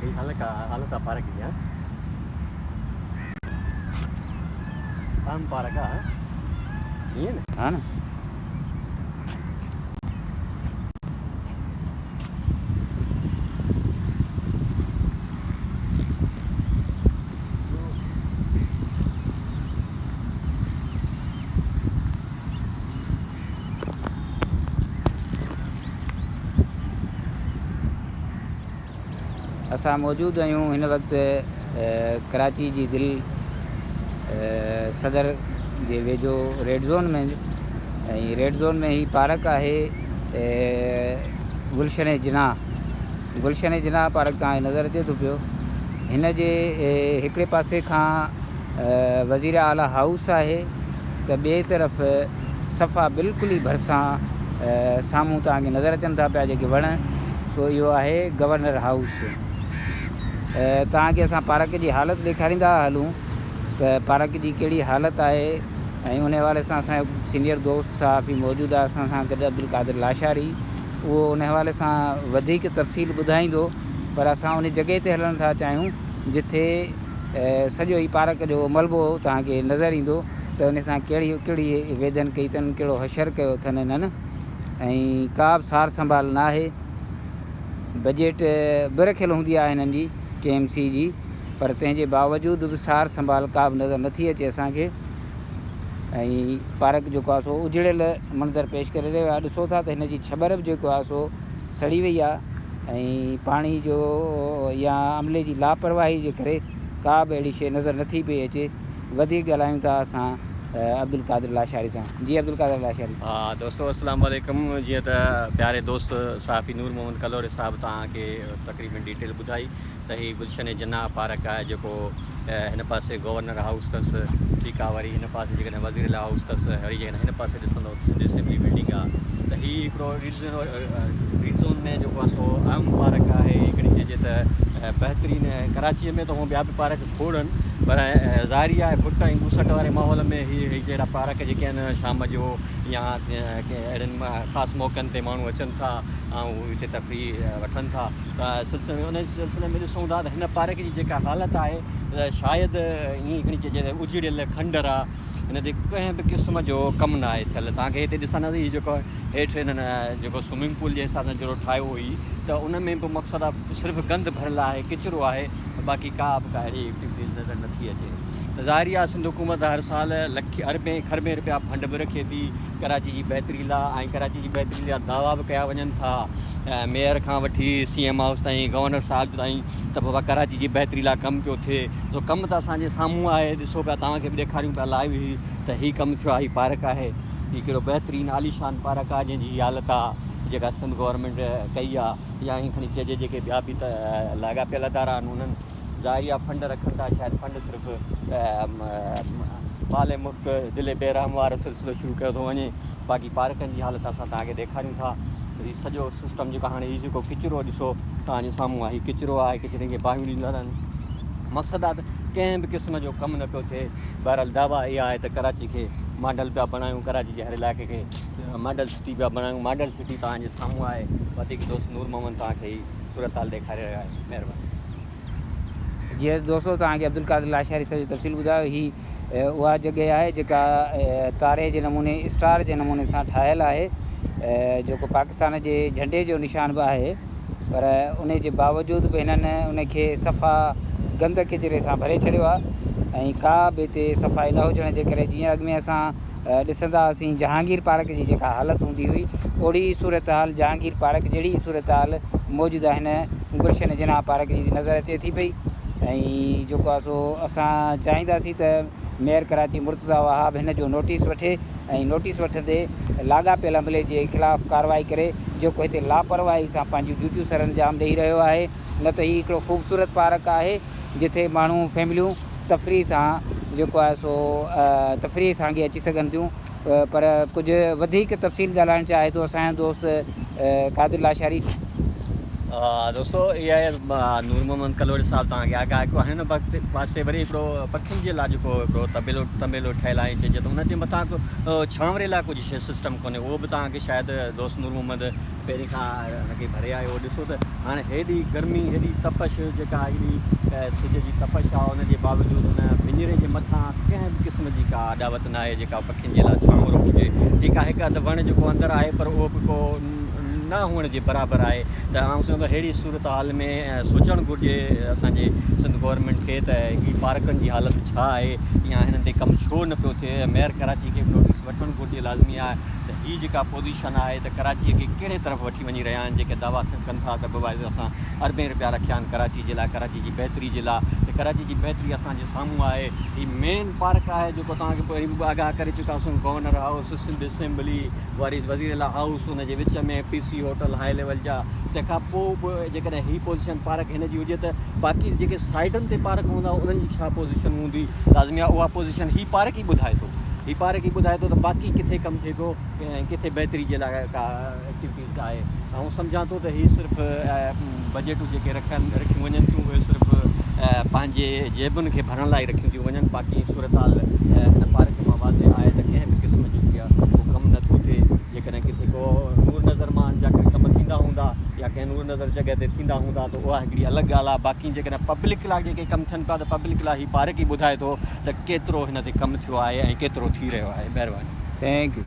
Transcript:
ڪهڙي حالت آ حالت آ پارڪ جي ها اهم پارڪ آ ائين نه ها نه. اسان موجود آهيون هن وقت ڪراچي جي دل صدر جي ويجهو ريڊ زون ۾ ۽ ريڊ زون ۾ هي پارڪ آهي گلشن جناح گلشن جناح پارڪ تان نظر اچي ٿو پيو هن جي هڪڙي پاسي کان وزير اعليٰ هائوس آهي ته ٻئي طرف صفا بلڪل ئي ڀرسان سامهون توهان کي نظر اچن ٿا پيا جيڪي وڻ سو اهو آهي گورنر هائوس. توهان کي اسان پارڪ جي حالت ڏيکاريندا هلون ته پارڪ جي ڪهڙي حالت آهي ۽ ان حوالي سان اسان جو سينيئر دوست صحافي موجود آهي اسان سان گڏ عبدالقادر لاشاري اهو ان حوالي سان وڌيڪ تفصيل ٻڌائيندو پر اسان ان جڳهه تي هلڻ ٿا چاهيون جتي سڄو هي پارڪ جو ملبو توهان کي نظر ايندو ته ان سان ڪهڙي ڪهڙي ويڌن ڪئي اٿن ڪهڙو حشر ڪيو اٿن انهن ۽ ڪا به سار سنڀال نه آهي بجيٽ به رکيل هوندي آهي هنن جي ڪي ايم سي جي پر تنهن جي باوجود به سار سنڀال ڪا به نظر نٿي اچي اسان کي ۽ پارڪ جيڪو آهي سو اجڙيل منظر پيش ڪري رهيو آهي ڏسو ٿا ته هن جي ڇٻر به جيڪو آهي سو سڙي وئي آهي ۽ پاڻي جو يا عملي جي لاپرواهي جي ڪري ڪا به اهڙي شيء نظر نٿي پئي اچي. وڌيڪ ڳالهايون ٿا اسان عبدالقادر لاشاري سان. جي عبدالقادر لاشاري. ها دوستو اسلام عليڪم جيئن ته پياري دوست صحافي نور محمد ڪلهوڙي صاحب توهان کي تقريبن ڊيٽيل ٻڌائي ته هي گلشن جناح پارڪ آهي جيڪو هن پاسي گورنر هائوس اٿس ٺيڪ آهي وري هن پاسي جيڪڏهن وزير اعليٰ هائوس اٿس وري جيڪڏهن هن پاسي ڏسندو ته سنڌ اسيمبلي بلڊنگ آهي ته هي هڪڙو ريڊ زون ريڊ زون ۾ جيڪو آهي سو اهم پارڪ آهي هڪڙي چئجي ته بهترين ڪراچيء ۾ ته هونء ٻيا به پارڪ کوڙ آهن پر ظاهري آهي ڀٽ ۽ ٻوسٽ واري ماحول ۾ هي هي جهڙا پارڪ جيڪي آهن شام جو يا ڪنهن اهڙن خاص موقعن تي ماڻهو اچن ٿا ۽ هتي تفريح وٺن ٿا ته سلسلي ۾ ان سلسلي ۾ ڏسون ٿا ته هن پارڪ جي جيڪا حالت آهي ته شايد ائين کڻي چئجي ته اجڙيل کنڊر آ هن تي ڪنهن به قسم جو ڪم نه آهي ٿيل توهان کي هتي ڏسنداسين هي جيڪو هيٺ هنن جيڪو سوئمنگ پول جي حساب سان جهڙو ٺاهيو هئي ته ان ۾ به مقصد آ صرف گند ڀريل آهي ڪچرو آهي باقي ڪا به ڪا اهڙي ايڪٽيوٽيز نظر نٿي اچي ته ظاهري آ سنڌ حڪومت هر سال لکين اربين کربين رپيا فنڊ به رکي ٿي ڪراچي جي بهتري لا ۽ ڪراچي جي بهتري لا دعويٰ به ڪيا وڃن ٿا ميئر کان وٺي سي ايم هائوس تائين گورنر صاحب تائين ته بابا ڪراچي جي بهتري لا ڪم پيو ٿئي سو ڪم ته اسان جي سامهون آهي ڏسو پيا توهان کي به ڏيکاريون پيا لائيو هي ته هي ڪم ٿيو آهي هي پارڪ آهي هي ڪهڙو بهترين عاليشان پارڪ آهي جنهن جي هي حالت آهي جيڪا سنڌ گورنمينٽ ڪئي آهي يا ائين کڻي چئجي جيڪي ٻيا به لاڳاپيل ادارا آهن انهن ظاهري آ فنڊ رکن ٿا شايد فنڊ صرف مال مفت دل بي رحم وارو سلسلو شروع ڪيو ٿو وڃي باقي پارڪن جي حالت اسان توهان کي ڏيکاريون ٿا هي سڄو سسٽم جيڪو هاڻي هي جيڪو ڪچرو ڏسو توهان جي سامهون آهي هي ڪچرو آهي ڪچري کي باهيون ڏيندا رهن مقصد آ ته ڪنهن به قسم جو ڪم نه پيو ٿئي بهرحال دعويٰ اها آهي ته ڪراچي کي ماڊل پيا بڻايون ڪراچي جي هر علائقي کي ماڊل سٽي پيا بڻايون ماڊل سٽي توهان جي سامهون آهي وڌيڪ دوست نور محمد توهان کي هي صورتحال ڏيکاري رهيو آهي مهرباني. جي دوستو توهان کي عبدالقادر لاشاري سڄو تفصيل ٻڌايو هي اها جڳهه آهي جيڪا تاري جي نموني اسٽار جي نموني سان ٺاهيل آهي جيڪو پاڪستان جي جهنڊي جو نشان به آهي پر ان جي باوجود به هنن ان کي صفا گند ڪچري سان ڀري ڇڏيو آهي ۽ ڪا به هتي صفائي نه هجڻ جي ڪري جيئن اڳ ۾ اسان ڏسندا هئاسين جهانگير پارڪ جي جيڪا حالت هوندي هئي اوڙي ئي صورتحال جهانگير پارڪ جهڙي ئي صورتحال موجوده هن گلشن جناح پارڪ جي نظر اچي ٿي پئي ۽ جيڪو آهي سو اسان چاهينداسين ته ميئر ڪراچي مرتضيٰ وهاب هن جو نوٽيس وٺي ۽ نوٽيس وٺندي لاڳاپيل عملي جي خلاف ڪارروائي ڪري جيڪو هتي لاپرواهي سان پنهنجون ڊيوٽيون سرانجام ڏئي رهيو آهي نه ته هي هڪڙو خوبصورت پارڪ آهي جتي ماڻهو فيمليون تفريح سان جيڪو آهي سو تفريح سانگي اچي سگهن ٿيون پر ڪجهه وڌيڪ تفصيل ڳالهائڻ چاهي ٿو اسان جو دوست قادر لاشاري. دوستو اها آهي نور محمد ڪلهوڙي صاحب توهان کي آگاهه ڪيو هن وقت پاسي وري هڪڙو پکين جي لاء جيڪو هڪڙو طبيلو تنبيلو ٺهيل آهي چئجي ته ان جي مٿان ڇانوري لاء ڪجهه سسٽم ڪونهي اهو به توهان کي شايد دوست نور محمد پهرين کان ان کي ڀري آيو ڏسو ته هاڻي هيڏي گرمي هيڏي تپش جيڪا هيڏي سج جي تپش آهي ان جي باوجود ان پڃري جي مٿان ڪنهن به قسم جي ڪا اڏاوت نه آهي جيڪا پکين جي لاء ڇانورو هجي ٺيڪ آهي هڪ اڌ وڻ جيڪو اندر آهي پر اهو به ڪو نه هئڻ جي برابر آهي ته آئون سمجهان ٿو ههڙي صورتحال ۾ سوچڻ گهرجي اسان جي سنڌ گورنمينٽ کي ته هي پارڪن جي حالت ڇا آهي يا هنن تي ڪم ڇو نه پيو ٿئي ميئر ڪراچي کي به نوٽيس وٺڻ گهرجي لازمي آهي ته هي جيڪا پوزيشن آهي ته ڪراچي کي ڪهڙي طرف وٺي وڃي رهيا آهن جيڪي دعويٰ ڪن ٿا ته بابا اسان اربين رپيا رکيا آهن ڪراچي جي لاء ڪراچي جي بهتري جي لاء ته ڪراچي جي بهتري اسان جي سامهون آهي هي مين پارڪ آهي جيڪو توهان کي پهرين به آگاهه ڪري چڪاسون گورنر هائوس سنڌ اسيمبلي واري وزير اعليٰ هائوس ان جي وچ ۾ P C hotel high level جا تنهن کان پوء به جيڪڏهن هي پوزيشن پارڪ هن جي هجي ته باقي جيڪي سائيڊن تي پارڪ هوندا انهن جي ڇا پوزيشن هوندي لازمي آهي اها پوزيشن هي پارڪ ئي ٻڌائي ٿو هي پارڪ ئي ٻڌائي ٿو ته باقي ڪٿي ڪم ٿئي ٿو ۽ ڪٿي بهتري جي لاء ڪا ايڪٽيوٽيز آهي آئون سمجهان ٿو ته هي صرف بجيٽون جيڪي رکن رکيون وڃن ٿيون اهي صرف پنهنجي جيبن کي ڀرڻ لاء رکيون ٿيون وڃن باقي صورتحال هن پارڪ مان واضح آهي ته ڪنهن به قسم جو ڪو ڪم نه ٿو ٿئي جيڪڏهن ڪٿي ڪو نور نظر مان جا ڪم ٿيندا هوندا يا ڪنهن نور نظر جڳهه تي ٿيندا هوندا ته اها هڪڙي الڳ ڳالهه آهي باقي جيڪڏهن پبلڪ لاء جيڪي ڪم ٿين پيا ته پبلڪ لاء هي پارڪ ئي ٻڌائي ٿو ته ڪيترو هن تي ڪم ٿيو آهي ۽ ڪيترو ٿي رهيو آهي مهرباني. Thank you.